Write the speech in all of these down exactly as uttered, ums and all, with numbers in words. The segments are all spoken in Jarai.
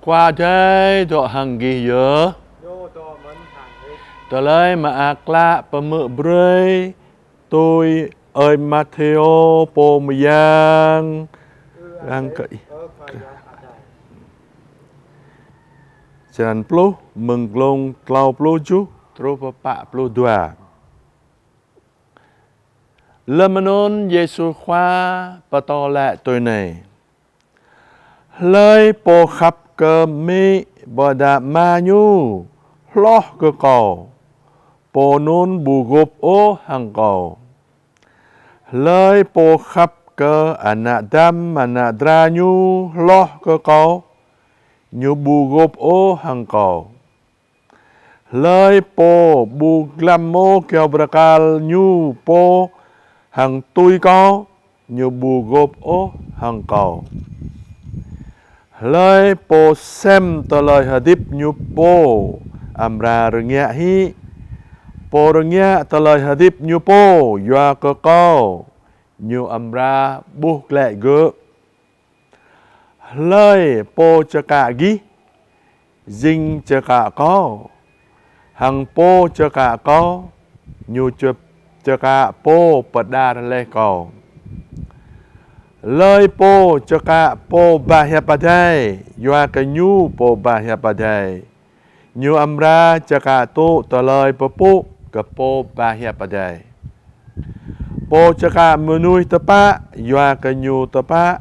Khua Adai dŏ hăng gih yơh. Ñu dŏ mơ̆n hăng ih. Tơlơi Mơak Klă pơhmư̆ brơi tui Ơi Matthêô pô mơyang. Ư-ang kơ ih, ơ Khua Yang Adai. Črăn pluh, mơ̆ng glông klâo pluh tơjuh truh pơ pă pluh dua. Lơm anŭn Yêsu Khua pơtô laĭ tui anai: Hlơi pô khăp kơ amĭ ƀôdah ama ñu hloh kơ Kâo, pô anŭn ƀu gôp ôh hăng Kâo. Hlơi pô khăp kơ ană dăm ană dra ñu hloh kơ Kâo, ñu ƀu gôp ôh hăng Kâo. Hlơi pô ƀu glăm ôh kơyâo bơrơkal ñu pô hăng tui Kâo, ñu ƀu gôp ôh hăng Kâo. Hlơi pô sem tơlơi hơdip ñu pô amra rơngiă hĭ. Pô rơngiă tơlơi hơdip ñu pô yua kơ Kâo, ñu amra ƀuh glaĭ gơ̆. Hlơi pô čơkă gih, jing čơkă Kâo, hăng pô čơkă Kâo, ñu č-, čơkă Pô pơđar laih Kâo. Hlơi pô čơkă Pô Ba Hiăp Adai, yua kơ Ñu Pô Ba Hiăp Adai, ñu amra čơkă tŭ tơlơi pơpŭ kơ Pô Ba Hiăp Adai. Pô čơkă mơnuih tơpă, yua kơ ñu tơpă,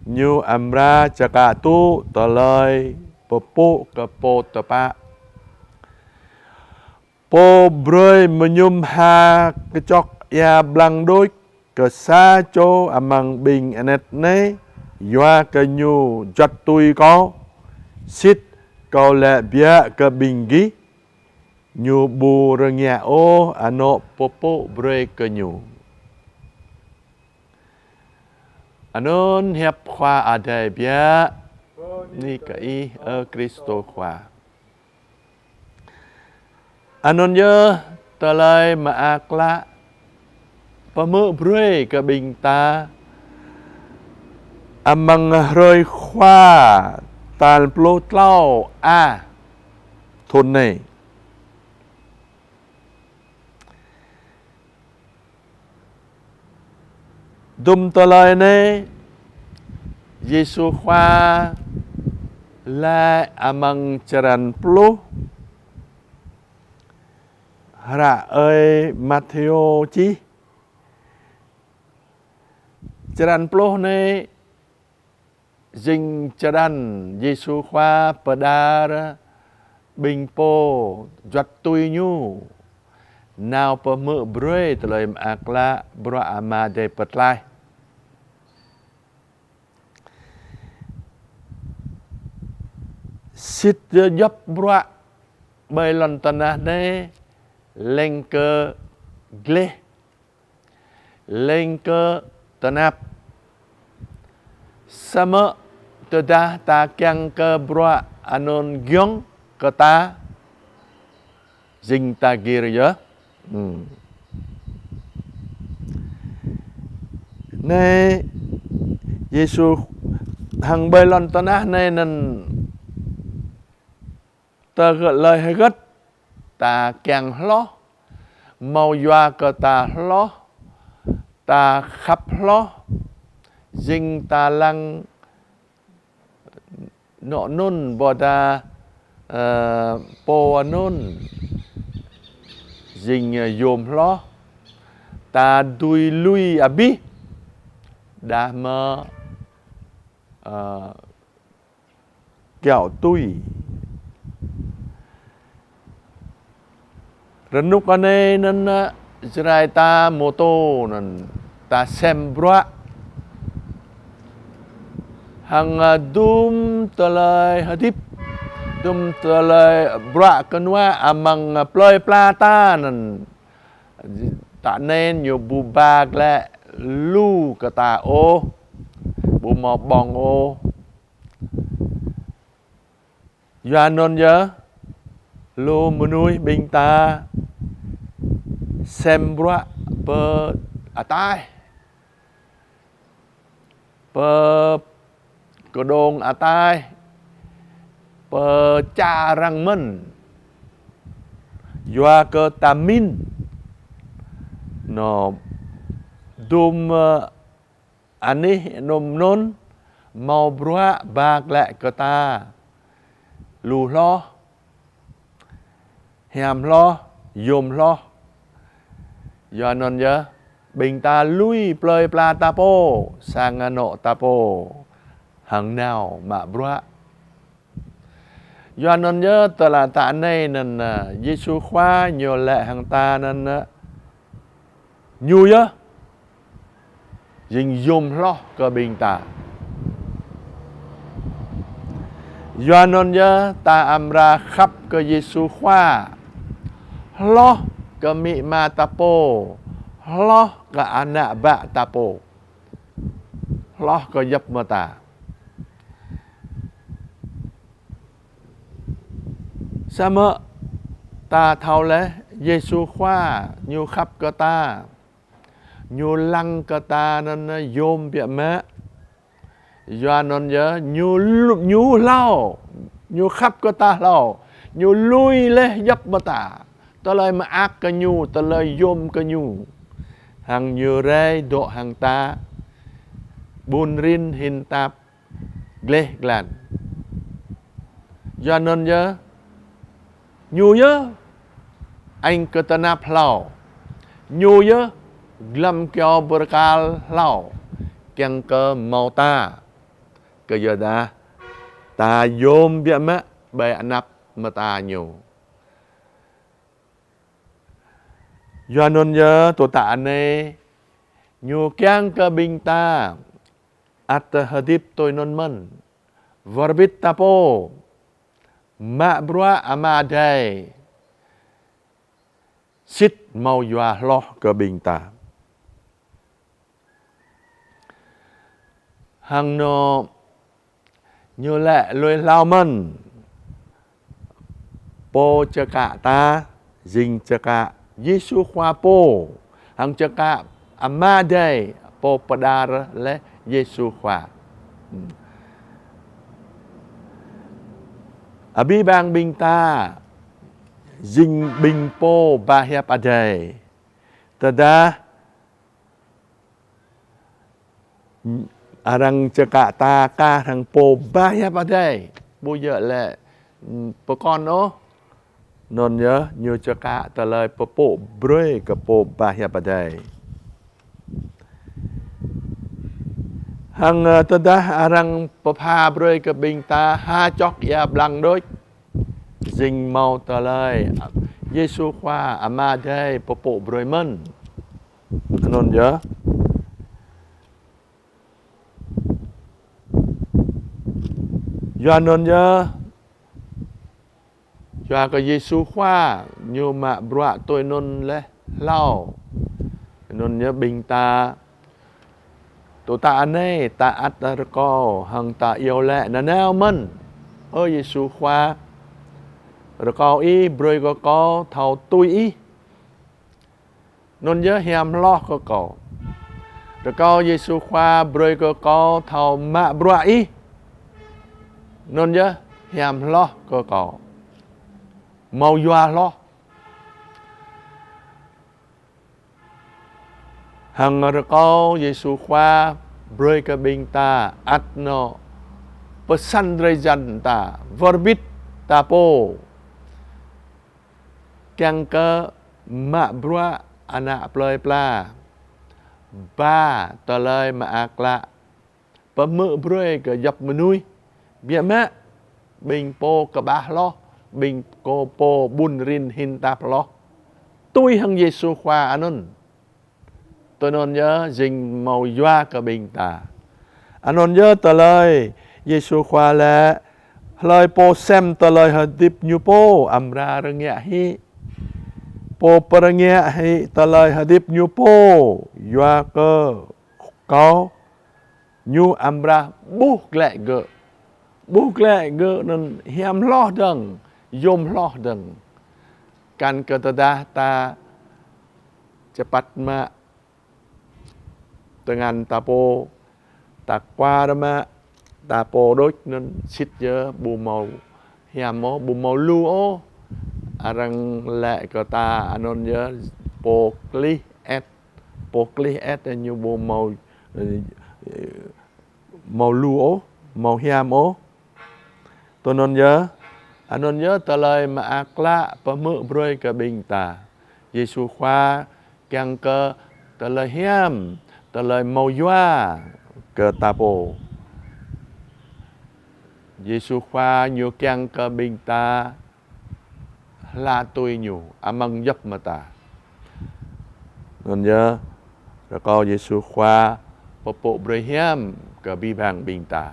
ñu amra čơkă tŭ tơlơi pơpŭ kơ pô tơpă. Pô brơi mơñum ha kơčŏk ia blang đôč kơ sa čô amăng ƀing anet anai, yua kơ ñu juăt tui Kâo, sĭt Kâo laĭ biă kơ ƀing gih, ñu ƀu rơngiă ôh anŏ pơpŭ brơi kơ ñu. Anŭn hiăp Khua Adai biă. Bơni kơ Ih, ơ Kristô Khua. Anŭn yơh Tơlơi Mơak Klă pơhmư̆ brơi kơ ƀing ta amăng hrơi Khua tal pluh klâo a thŭn anai. Dŭm tơlơi anai Yêsu Khua laĭ amăng črăn pluh hră Ơi Matthêô čih. Črăn pluh anai jing črăn Yêsu Khua pơđar ƀing pô juăt tui Ñu nao pơhmư̆ brơi Tơlơi Mơak Klă bruă Ama Adai pơtlaih. Sĭt djŏp bruă ƀơi lŏn tơnah anai leng kơ gleh, leng kơ tơnap. Samơ̆ tơdah ta kiăng kơ bruă anŭn giŏng kơ ta, jing ta gir yơh. Hmm. Anai Yêsu hăng ƀơi lŏn tơnah anai anŭn tơlơi hơgĕt ta kiăng hloh, hmâo yua kơ ta hloh, ta khăp hloh, jing ta lăng anŏ anŭn ƀôdah, ơ, pô anŭn, jing, ơ, yôm hloh, ta dui lui abih, dah mơ̆, ơ, kiaŏ tui. Rơnŭk anai anŭn, ơ, Jrai ta mơtô anŭn ta sem bruă. Hăng, ơ, dŭm tơlơi hơdip, dŭm tơlơi bruă kơnua amăng, ơ, plơi pla ta anŭn. Ta anai ñu ƀu ba glaĭ lu kơ ta ôh, ƀu hmâo ƀơ̆ng ôh. Yua anŭn yơh, lu mơnuih ƀing ta sem bruă pơ ataih, pơ kơđông ataih, pơčah arăng mơ̆n. Yua kơ ta min. Nô, dum, ơ, anih anŭn anŭn, hmâo bruă ba glaĭ kơ ta. Lu hloh, hiam hloh, yôm hloh. Yua anŭn yơh, ƀing ta lui plơi pla ta pô, sang anŏ ta pô. Hăng nao mă bruă. Yua anŭn yơh, tơlơi ta anai anŭn, ơ, Yêsu Khua ñu laĭ hăng ta anŭn, ơ, ñu yơh jing yôm hloh kơ ƀing ta. Yua anŭn yơh, ta amra khăp kơ Yêsu Khua, hloh kơ amĭ ama ta pô, hloh kơ ană bă ta pô, hloh kơ djŏp mơta. Samơ̆ ta thâo laih Yêsu Khua ñu khăp kơ ta. Ñu lăng kơ ta anŭn yôm biă mă. Yua anŭn yơh ñu lu-, ñu hlâo, ñu khăp kơ ta hlâo, ñu lui laih djŏp mơta. Tơlơi mơak kơ ñu, tơlơi yôm kơ ñu. Hăng ñu rai dŏ hăng ta ƀun rin hin tap gleh glan. Yua anŭn yơh, ñu yơh añ kơ tơnap hlâo. Ñu yơh glăm kyâo bơrkal hlâo. Kiăng kơ hmâo ta. Kơ yua dah ta yôm biă mă ƀơi anăp mơta ñu. Yua anŭn yơh, tơlơi ta anai, ñu kiăng kơ ƀing ta ăt hơdip tui anŭn mơ̆n. Wơr bĭt ta pô mă bruă Ama Adai sĭt hmâo yua hloh kơ ƀing ta. Hăng nô ñu laĭ lui hlâo mơ̆n. Pô čơkă ta, jing čơkă Yêsu Khua pô. Hăng čơkă Ama Adai pô pơđar laih Yêsu Khua. Abih bang ƀing ta, jing ƀing pô ba hiăp Adai. Tơdah arăng čơkă ta kah hăng pô ba hiăp Adai. Ƀu djơ̆ lĕ, mm, pơkŏn ôh. Anŭn yơh, ñu čơkă tơlơi pơpŭ brơi kơ pô ba hiăp Adai. Hăng, ơ, tơdah arăng pơpha brơi kơ ƀing ta ha čŏk ia blang đôč. Jing hmâo tơlơi Yêsu Khua Ama Adai pơpŭ brơi mơ̆n. Anŭn yơh. Yua anŭn yơh. Yua kơ Yêsu Khua ñu mă bruă tui anŭn laih hlâo. Anŭn yơh ƀing ta, tơlơi ta anai ta ăt rơkâo hăng ta iâu laĭ nanao mơ̆n. Ơ Yêsu Khua, rơkâo Ih brơi kơ kâo thâo tui Ih. Anŭn yơh hiam hloh kơ kâo. Rơkâo Yêsu Khua brơi kơ kâo thâo mă bruă Ih. Anŭn yơh hiam hloh kơ kâo. Hmâo yua hloh. Hăng rơkâo Yêsu Khua brơi kơ ƀing ta ăt nô pơsăn drơi jan ta, wơr bĭt ta pô. Kiăng kơ mă bruă ană plơi pla. Ba tơlơi mơak klă. Pơhmư̆ brơi kơ djŏp mơnuih. Biă mă, ƀing pô kơƀah hloh, ƀing kơ pô ƀun rin hin tap hloh. Tui hăng Yêsu Khua anŭn. Tui anŭn yơh jing hmâo yua kơ ƀing ta. Anŭn yơh tơlơi Yêsu Khua laĭ, hlơi pô sem tơlơi hơdip ñu pô, amra rơngiă hĭ. Pô pơrơngiă hĭ tơlơi hơdip ñu pô, yua kơ kâo, ñu amra ƀuh glaĭ gơ̆. Ƀuh glaĭ gơ̆ anŭn hiam hloh dơ̆ng, yôm hloh dơ̆ng. Kăn kơ tơdah ta čơpăt mă tơngan ta pô, ta kwar mă ta pô đôč anŭn sĭt yơh ƀu hmâo hiam ôh, ƀu hmâo lu ôh. Arăng laĭ kơ ta anŭn yơh pô klih et. Pô klih et ñu ƀu hmâo, ơ, hmâo lu ôh, hmâo hiam ôh. Tui anŭn yơh, anŭn yơh tơlơi mơak klă pơhmư̆ brơi kơ ƀing ta. Yêsu Khua kiăng kơ tơlơi hiam, tơlơi hmâo yua kơ ta pô. Yêsu Khua ñu kiăng kơ ƀing ta hla tui ñu amăng djŏp mơta. Anŭn yơh, rơkâo Yêsu Khua pơpŭ brơi hiam kơ abih bang ƀing ta.